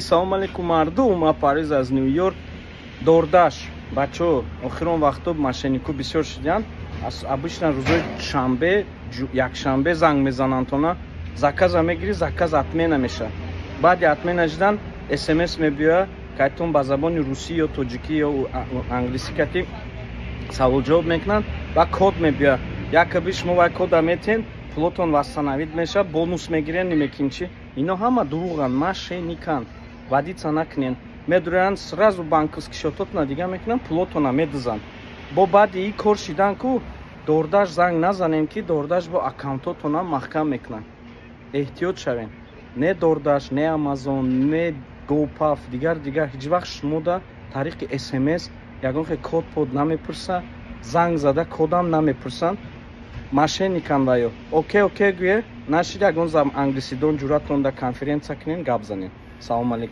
Салом алейкум, мардум. Ма Париз аз Ню Йорк. DoorDash, бачаҳо, охирон вақто мошеннико бисёр шудиянд. Обычно рӯзои шанбе, якшанбе занг мезананд тона. Заказа мегирӣ, заказ отмена мешавад. Баъди отмена шудан СМС мебиёяд, кайтон ба забони русӣ ё тоҷикӣ ё англисӣ кати саволҷавоб мекунанд ва код мебиёяд. Якаби шумо вай кода метиҳен, пулотон восстановить мешавад, бонус мегирен. Немекин чи, ино ҳама дурӯғанд, мошенниканд. Ведиться накунен. Медурянд, сразу банковский счетотона дига мекунанд, пулотона медузанд. Бо баъди и кор шидан ку DoorDash занг назанем, ки DoorDash бо аккаунтотона маҳкам мекунанд. Эҳтиёт шавем. Не DoorDash, не Амазон, не Gopuff, дигар дигар ҳеҷ вақт шумода тариқи СМС ягон хел код под намепурса, занг зада кодам намепурсанд. Мошенниканд ваё. Окей гӯе нашид, ягон зам англисидон ҷуръатон да конференсия кунен, гап занен. Салом алейкум.